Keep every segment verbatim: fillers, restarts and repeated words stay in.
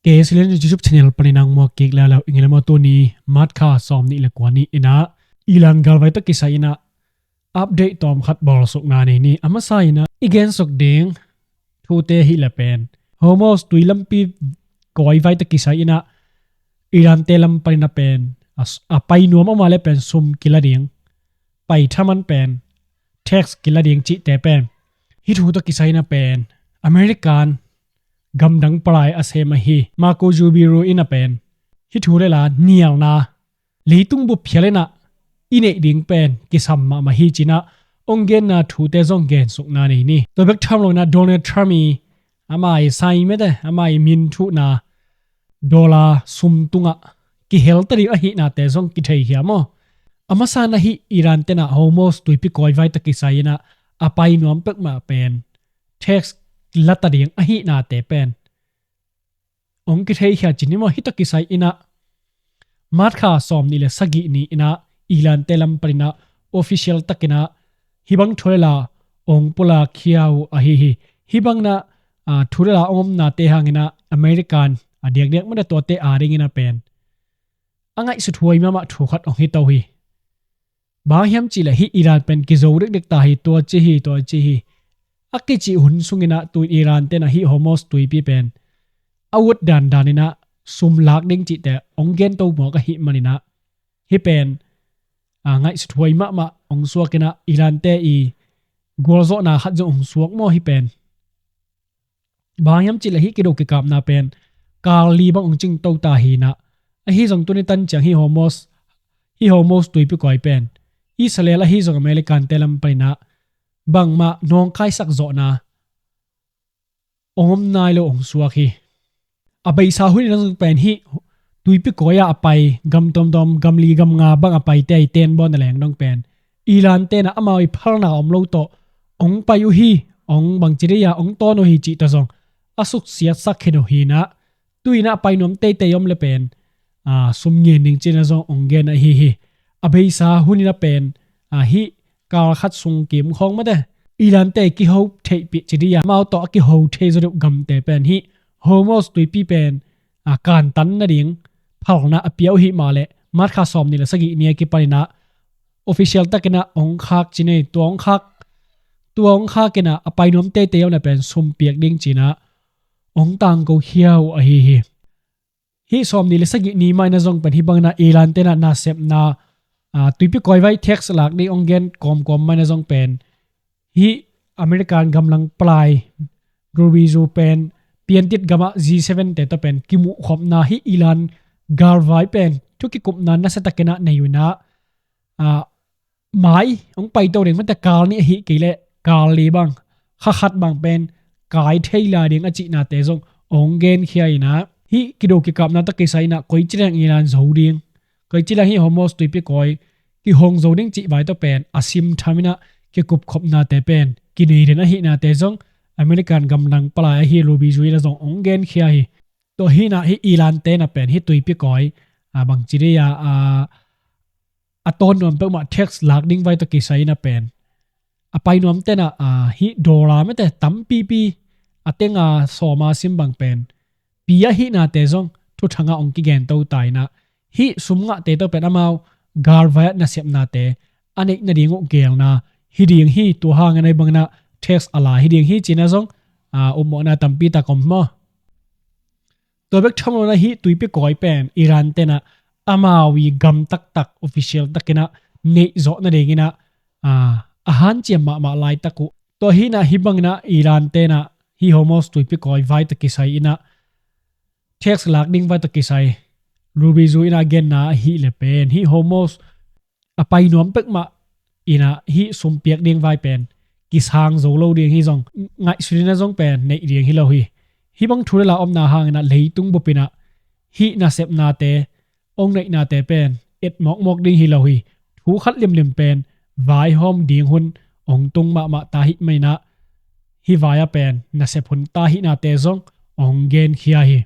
K S L N YouTube channel panin nang muak kik lelo ing le maw. Tuni March kha sawm nih le kua ni inah Iran galvai tawh kisai inah update tawm khat bawlsukna nei ni. A masa inah i gensuk ding thute hi le pen Hormuz tui lampi kawivai tawh kisai inah Iran te lam panin a pen a, a pai nuam ama le pen sum kila ding, pai thaman pen tax kila ding cihte pen, hih thu tawh kisai inah pen American gamdang palai a sem ahi Marco Rubio inah pen hih thu le la nialna leitung bup phial inah i neih ding pen kisam mahmah hi cinah ong genna thute zong gensukna nei ni. Tua bek tham lo inah Donald Trump i ama i sai mete ama i min thuhna dollar sum tungah kihelta ding ahihnate zong kithei hiam aw? A masa inah hih Iran tenah Hormuz tuipi kawivai tawh kisai inah a pai nuam pek mah pen tax lata ding ahihnate pen ong kithei khia cin hi maw. Hih tawh kisai inah March kha sawm nih le sagih ni inah Iran te lam panin ah official takin ah hih bang thu le la ong pulak khia uh ahi hi. Hih bang inah thu le la ong omnate hangin ah American a diakdiak mah tuate a dingin ah pen a ngaihsut huai mahmah thu khat ong hi to hi. Bang hiam cihleh hih Iran pen kizo dekdek ta hi, tua ci hi, tua ci hi a kicih hun sungin ah tu-in Iran tenah hih Hormuz tuipi pen a ut dandan inah sum lak ding cihte ong gento mawk ahih manin ah hih pen a ngaihsut huai mahmah ong suak inah Iran te i gualzawhna khat zong ong suak maw hih pen. Bang hiam cihleh hih kido kikapna pen kal li bang ong cingto ta hi inah, ahi zong tuni tan ciang hih Hormuz, hih Hormuz tuipi kawi pen Israel ahi zong American te lam panin ah bangmah nawngkaisak zawhna ong om nai lo ong suak hi. A beisa hun inah zong pen hih tuipi kawi ah a pai gam tuamtuam, gam li gam nga bang a paite i tenbawn a leng dong pen Iran tenah amau i phalna om lo tawh ong pai uh hi, ong bangci dei a ong tawn uh hi cih tawh zong a suksiatsak khin uh hi inah, tu-in ah a pai nuam teitei om le pen a sum ngen ding cinah zong ong gen ahi hi. A beisa hun inah pen a hih kal khat sung kim khawng mate Iran te kiho theihpih ci dei a amau tawh a kiho thei zaw deuh gamte pen hih Hormuz tuipi pen a kantan nading phalna a pia uh hi mah leh March kha sawm nih le sagih ni a kipan inah official takin ah ong khak ci nei. Tua ong khak, tua ong khak inah a pai nuam teitei om le pen sum piak ding cinah ong tangko khia uh ahi hi. Hih sawm nih le sagih ni mah inah zong pen hih bang inah Iran tenah nasepna a tuipi kawivai tax lak ding ong gen kawmkawm mah inah zong pen hih American gamlang palai Rubio pen piantit gamah G seven te tawh pen kimuhkhopna hih Iran galvai pen thu kikupna nasia takin ah nei uh inah a mai ong paito ding mate kal nih ahi kei leh kal li bang, kha khat bang pen kai thei lai ding a cihnate zong ong gen khia inah hih kido kikapna tawh kisai inah koici leng Iran zo ding, koici leng hih Hormuz tuipi kawi kihong zo ding cih vai tawh pen a sim tham inah kikupkhopnate pen kinei den ahihnate zong American gamdang palai ahi Rubio inah zong ong gen khia hi. Tua hi inah hih Iran tenah pen hih tuipi kawi a bangci dei a a tawn nuam peuhmah tax lak ding vai tawh kisai inah pen a pai nuam tenah a hih dollar mate tampipi a teng a sawm a sim bang pen pi ahihnate zong thuthang ah ong kigento ta inah hih sum ngahte tawh pen amau galvai ah nasepnate a neih nading uh gelna hi ding hi. Tua hangin ah hih bang inah tax a la hi ding hi cinah zong a upmawhna tampi tak om maw. Tua bek tham lo inah hih tuipi kawi pen Iran tenah amau i gam taktak official takin ah neih zawh nading inah a hanciam mahmah laitak uh. Tua hi inah hih bang inah Iran tenah hih Hormuz tuipi kawivai tawh kisai inah tax lak ding vai tawh kisai Rubio inah a genna ahi le pen hih Hormuz a pai nuam pek mah inah hih sum piak ding vai pen kisang zo lo ding hi zong, ngaihsut inah zong pen neih ding hi lo hi. Hih bang thu le la omna hangin ah leitung bup inah hih nasepnate ong neihnate pen et mawkmawk ding hi lo hi. Thu khat limlim pen vaihawm ding hun ong tung mahmah ta hi mah inah hih vai ah pen nasep hun ta hihnate zong ong gen khia hi.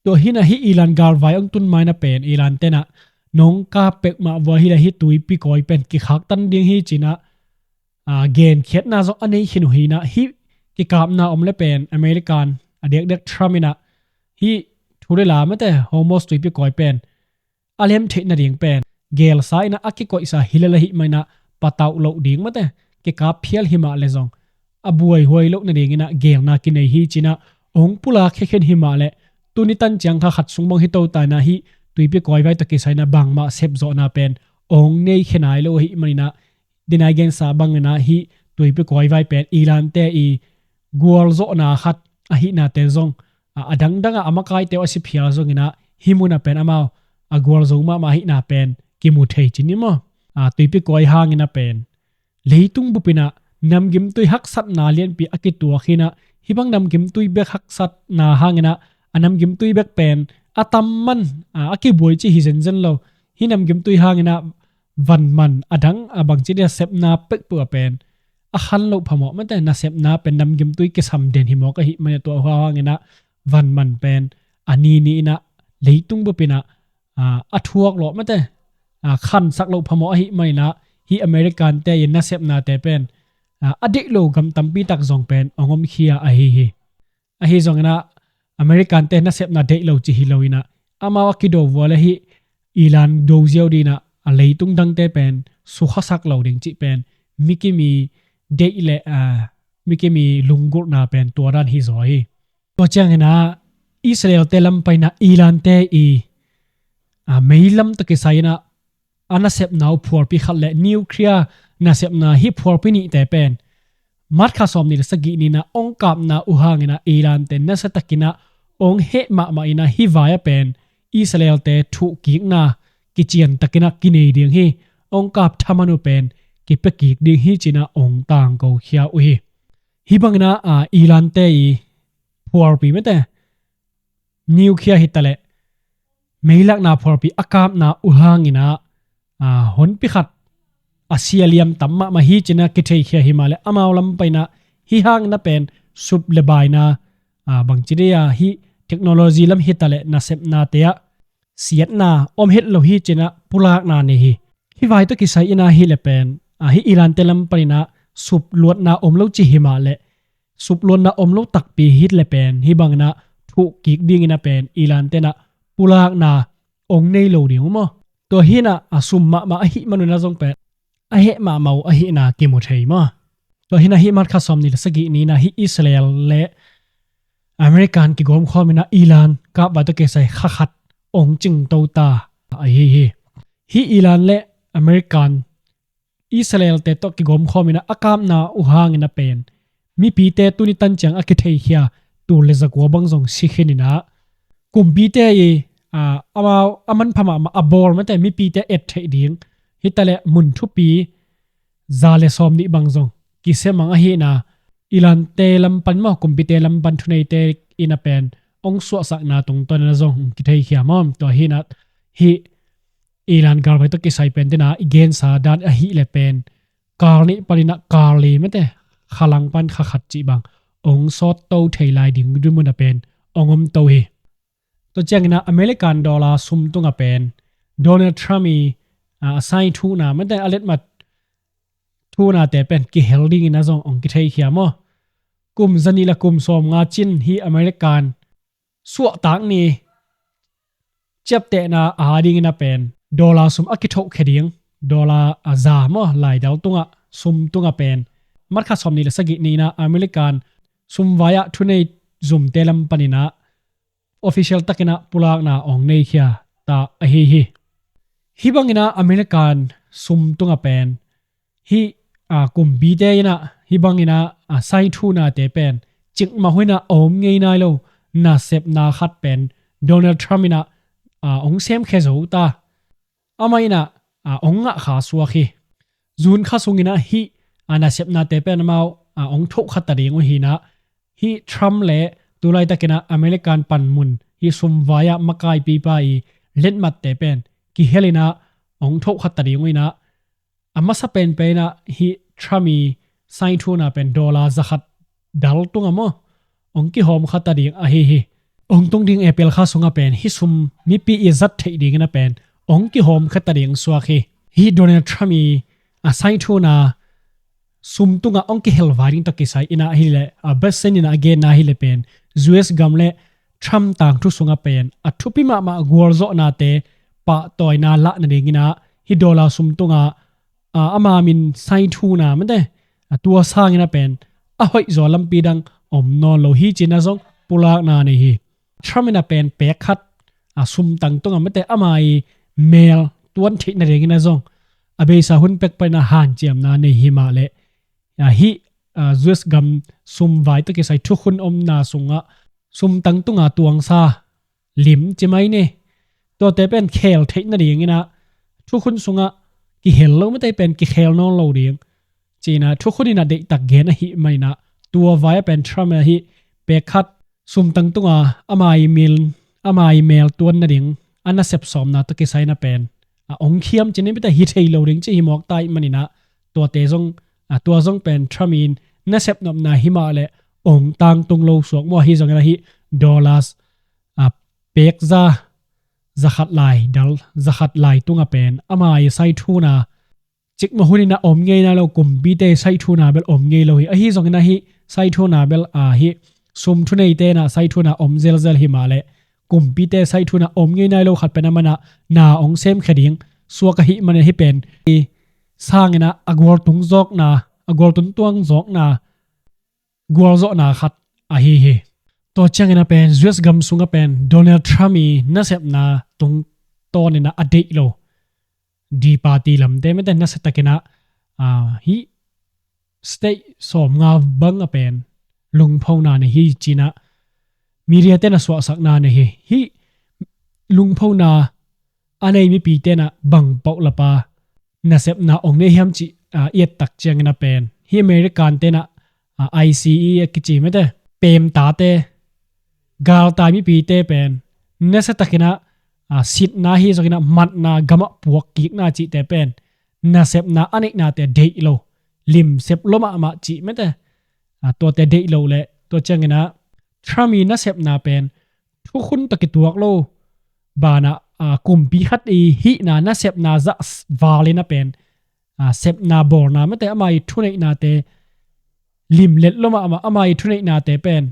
Tua hi inah hih Iran galvai ong tun ma inah pen Iran tenah nong kap pek mah vua hi leh hih tuipi kawi pen kikhaktan ding hi cinah a genkhiatna zong a nei khin uh hi inah hih kikapna om le pen American a diakdiak Trump inah hih Ule la mate Hormuz tuipi kawi pen a lem theih nading pen gelsa inah a kikoihsa hi lel ahih manah patauh loh ding mate kikap phial himah le zong a buaihuai loh nadinginah gelna kinei hi cinah ong pulak khekhen himah le tuni tan ciang kha khat sung bang hi to ta inah hih tuipi kawi vai tawh kisai inah bangmah sepzawhna pen ong nei khe nai lo ahih maninah dinai gensa banginah hih tuipi kawi vai pen Iran te i gualzawhna khat ahihnate zong a, a dangdangah a makaite uh a si phial zonginah hih munah pen amau a gualzo mahmah ahihna pen kimu thei cin hi maw? A, tuipi kawi hangin a pen leitung bupinah namgimtui haksatna lianpi a kituak hinah hih bang namgimtui bek haksatna hanginah a namgimtui bek pen a tamman a, a kibuai ci hi zenzen lo. Hih namgimtui hanginah vanman a dang a bangci dia sepna pekpek a pen a khan loh phamawh mate nasepna pen namgimtui kisam den hi mawk ahih mania tua hua hanginah vanman pen a nini inah leitung bupinah a, a thuak lawh mate a, khansak loh phamawh ahih maninah hih American te in nasepnate pen a, a deih lo gam tampi tak zong pen ong omkhia ahi hi. Ahi zonginah American te nasepna deih lo ci hi loinah amau a kido vua le hih Iran do ziau dinah a leitung dangte pen sukhasak lo ding cih pen mikimi deih le a, mikimi lunggulhna pen tua dan hi zaw hi. Tua cianginah Israel te lam painah Iran te i a, meilam tawh kisai inah a nasepna uh phualpi khat le nuclear nasepna hih phualpi nihte pen March kha sawm nih le sagih ninah ong kapna uh hanginah Iran te nasiatakinah ong heh mahmah inah hih vai a pen Israel te thuhkikna kiciantakinah kinei ding hi. Ong kap thaman uh pen kipiakik ding hi cinah ong tangkokhia uh hi. Hih banginah a, Iran te i phualpi mate nuclear hitaleh meilakna phualpi a kapna uh hanginah a, honpi khat a sia liam tam mahmah hi cinah kitheikhia himah le amau lam painah hih hangin a pen sup le baina a, bangci dei a hih technology lam hitaleh nasepnate ah siatna om het lo hi cinah pulakna nei hi. Hih vai tawh kisai inah hih le pen a, hih Iran te lam paninah sup luatna om lo ci himah le sup luatna om lo takpi hih le pen hih banginah thuhkik dingin a pen Iran tenah pulakna ong nei lo ding uh maw? Tua hinah a sum mahmah ahih manunah zong pen a heh mahmah uh ahihna kimu thei maw? Tua hinah hih March kha sawm nih le sagih ninah hih Israel le American kigawmkhawm inah Iran kap vai tawh kisai kha khat ong cingto ta ahi hi. Hih Iran le American Israel te tawh kigawmkhawm inah a kapna uh hangin a pen mipite tuni tan ciang a kitheikhia tul le zakua bang zong si khin inah kumpite i a, amau a manpha mahmah a bawl mate mipite et theih ding hitaleh mun thupi za le sawm nih bang zong kisia mang ahihna Iran te lam pan maw kumpite lam pan thuneite in a pen ong suahsakna tungtawn inah zong kitheikhia maw? Tua hinah hih Iran galvai tawh kisai pen tenah i gensa dan ahih le pen kal nih paninah kal li mate khalang pan kha khat cih bang ong sawtto thei lai ding dinmun a pen ong omto hi. Tua cianginah American dollar sum tunga pen Donald Trump i a, a sign thuhna mate a letmat thuhnate pen kihel dingin a zong ong kitheikhia maw? Kum zanih le kum sawmnga cin hi American suahtak ni ciaptehna a dingin a pen dollar sum a kithohkhia ding dollar a za maw laidal tungah sum tunga pen March kha sawm nih le sagih ninah American sumvai ah thunei zumte lam paninah official takinah pulakna ong neikhia ta ahi hi. Hih banginah American sum tunga pen hih a, kumpite inah hih banginah a, sign thuhnate pen cikmah huinah a om ngei nai lo nasepna khat pen Donald Trump inah a, ong semkhia zo ta. Amah inah a, ong ngahkha suak hi. June kha sunginah hih a, nasepnate pen amau a, ong thohkha ta ding uh hinah hih Trump le tulaitakinah American panmun hih sumvai ah makaipipa i letmatte pen kihel inah ong thohkha ta ding uh inah a masa penpen inah hih Trump i sign thuhna pen dollar zakhat dal tunga maw ong kihawmkha ta ding ahi hi. Ong tung ding April kha sunga pen hih sum mipi i zat theih dingin a pen ong kihawmkha ta ding suak hi. Hih Donald Trump i a sign thuhna sum tunga ong kihel vai ding tawh kisai inah hileh a besen inah a genna hileh pen U S gam le Trump tangthu sungah pen a thupi mahmah gualzawhnate pahtawina lah nadingin ah hih dollar sum tungah, aa, ama min saithuna mate, a tua sangin ah pen a hoihzaw lampi dang om nawn lo hi cih na zong pulakna nei hi. Trump in ah pen pek khat, a sumtang tungah mate ama i mel tuan theih nadingin ah zong a beisa hun pek panin ah hanciamna nei hi mah leh, a hih, a, U S gam sumvai tawh kisai thukhun omna sungah sumtang tungah tuangsa lim ci mai ni. Tuate pen khel theih nadingin ah thukhun sungah kihel lo mate pen kikhel nawn lo ding ci-in ah thukhun in ah deihtak gen ahih manin ah tua vai ah pen Trump in ah hih pek khat sumtang tungah ama i mil, ama i mel tuan nading a nasep sawmna tawh kisai in ah pen, a, ong khiam ci ni mate hi thei lo ding ci hi mawk ta ahih manin ah tuate zong, a, tua zong pen Trump in nasep nopna hi mah leh ong tangtung lo suak maw, ahi zongin ah hih dollars, a, pek za, za khat lai, dal za khat lai tungah pen ama i saithuna cikmah hunin ah om ngei nai lo, kumpite saithuna bel om ngei lo hi. Ahi zongin ah hih saithuna bel, a, hih sum thuneite in ah saithuna om zelzel hi mah leh kumpite saithuna om ngei nai lo khat pen a man ah na ong semkhia ding suak ahih manin ah hih pen i sangin ah a gualtung zawkna, a gualtung tuang zawkna gualzawhna khat ahi hi. Tua ciangin ah pen U S gam sungah pen Donald Trump i nasepna tungtawnin ah a deih lo di party lamte mate nasiatakin ah, a, hih state sawmnga bang ah pen lungphona nei hi ci-in ah media ten a suahsakna nei hi. Hih lungphona a nei mipite in ah bang paulap a nasepna ong nei hiam cih, a, i et tak ciangin ah pen hih American te in ah, a, I C E a kici mate pemtate galtai mipite pen nasiatakin ah, a, sitna ahi zongin ah matna, gamah puak kikna cihte pen nasepna a neihnate deih lo, limsep lua mahmah cih mate, a, tuate deih lo leh tua ciangin ah Trump i nasepna pen thukhun tawh kituak lo banah, a, kumpi khat i hihna nasepna zah valin ah pen, a, sepna bawlna mate ama i thuneihnate limlet lua mahmah, ama i thuneihnate pen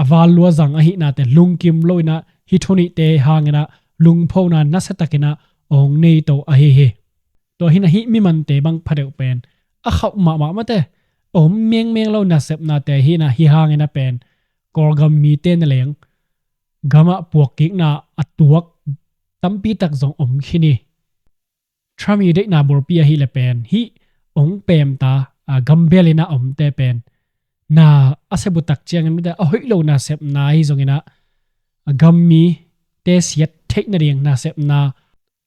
a val lua zang ahihnate lungkim loin ah hih thunihte hangin ah lungphona nasiatakin ah ong nei to ahi hi. Tua hi-in ah hih mimante bang pha deuh pen a khauh mahmah mate, om mengmeng lo nasepnate hi-in ah hih hangin ah pen Kawlgam mite na leng gamah puak kikna a tuak tampi tak zong om khin hi. Trump i deihna bulpi ahih leh pen hih ong pemta, a, gambel in ah omte pen na a sep uh tak ciangin mate a hoih lo nasepna ahi zongin ah a gam mite siat theih nading nasepna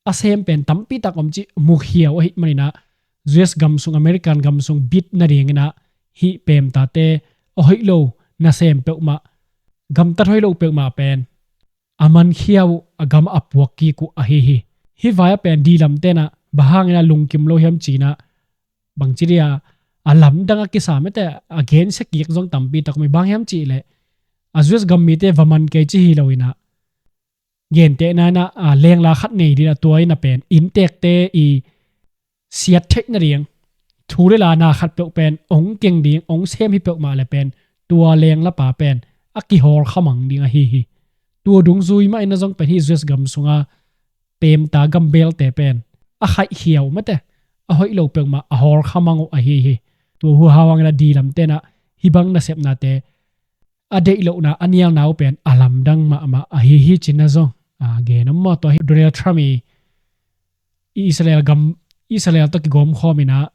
a sem pen tampi tak om cih mukhia uh ahih manin ah U S gam sung, American gam sung bit nadingin ah hih pemtate a hoih lo nasem peuhmah, gamtat hoih lo peuhmah pen a mankhia uh, a gamah a puak kik uh ahi hi. Hih vai ah pen di lamte in ah bang hangin ah lungkim lo hiam ci-in ah bangci dia a lamdang a kisa mate a gensia kik zong tampi tak om hi. Bang hiam cih leh a U S gam mite va man kei ci hi loin ah gentehna in ah, a, lengla khat nei ding ah tua in ah pen inntekte i siat theih nading thu le la na khat peuh pen ong keng ding, ong sem hi peuhmah leh pen tua lenglapa pen a kihawlkha mang ding ahi hi. Tua dungzui mah in ah zong pen hih U S gam sunga pemta gambelte pen a khaihkhia uh mate a hoih lo peuhmah a hawlkha mang uh ahi hi. Tua hu hau hangin ah di lamte in ah hih bang nasepnate a deih lohna, a nialna uh pen a lamdang mahmah ahi hi ci-in ah zong, a, gen om maw. Tua hi Donald Trump i, i Israel gam, Israel tawh kigawmkhawm in ah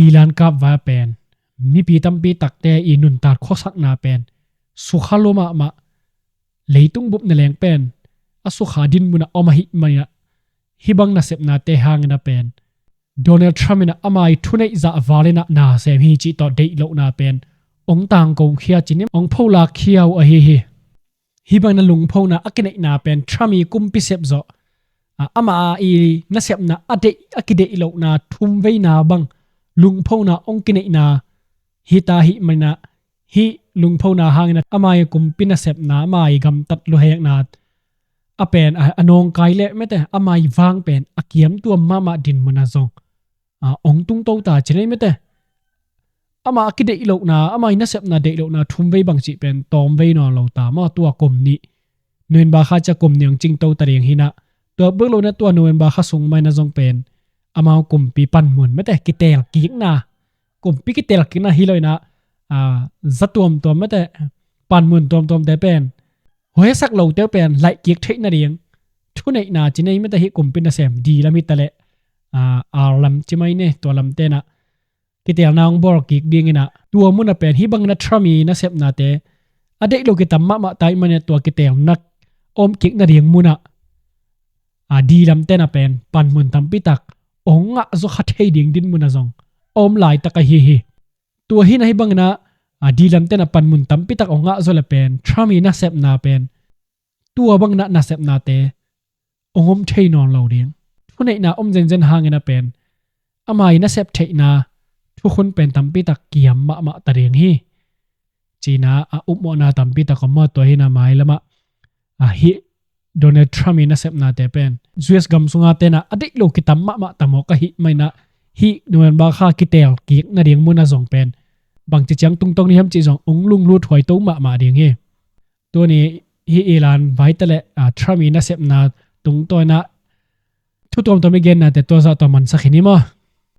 Iran kap vai ah pen mipi tampi takte i nuntak khuasakna pen sukha lua mahmah, leitung bup na leng pen a sukha dinmun ah om ahih manin ah hih bang nasepnate hangin ah pen Donald Trump in ah ama i thuneih zah val in ah nasem hi cih tawh deih lohna pen ong tangkokhia ci-in ong pholakhia uh ahi hi. Hih bang in ah lungphona a kineihna pen Trump i kumpi sep zawh, a, ama i nasepna a deih, a kideih lohna thumveina bang lungphona ong kineihna hi ta ahih manin ah hih lungphona hangin ah ama i kumpi nasepna, ama i gamtat luhekna a pen a, a nawngkai leh mate ama i vang pen a kiamtuam mahmah dinmun ah zong, a, ong tungto ta ci-in ah mate ama a kideih lohna, ama i nasepna deih lohna thumvei bang cih pen tawmvei nawn lo ta maw. Tua kum nih November kha cia kum nih hong cingto ta ding hi inah, tua bek lo inah tua November kha sung mah inah zong pen amau kumpi panmun mate kitelkikna, kumpi kitelkikna hi lo inah, a, za tuamtuam mate panmun tuamtuamte pen hoiasak lote uh pen laihkik theih nading thuneihna ci nei mate hih kumpi nasem di lam hi taleh, a, ar lam ci mai ne, tua lamte inah kitelna hong bawlkik ding inah, tua munah pen hih bangin a Trump i nasepnate a deih lo kitam mahmah ta ahih manin tua kitelna a omkik nading munah, a, di lamte inah pen panmun tampitak hong ngahzaw kha thei ding din munah zong a om laitak ahi hi. Tua hi inah hih bangin a, a, di lamte inah panmun tampitak hong ngahzaw le pen Trump i nasepna pen tua bangin a nasepnate hong om thei nawn lo ding. Thuneihna om zenzen hangin a pen ama i nasep theihna thukhun pen tampitak kiam mahmah ta ding hi. Ci inah a upmawhna tampitak om maw, tua hi inah mailamah, a, hih Donald Trump i nasepnate pen U S gam sunga te inah a deih lo kitam mahmah ta mawk ahih manin a, hih November kha kitelkik nading munah zong pen bangci ciang tungto ni hiam cih zong hong lunglut huaito mahmah ding hi. Tuni hih i lan vai taleh, a, Trump i nasepna tungtawn inah thu tuamtuam i gennate tua zah tawh mansak hi ni maw.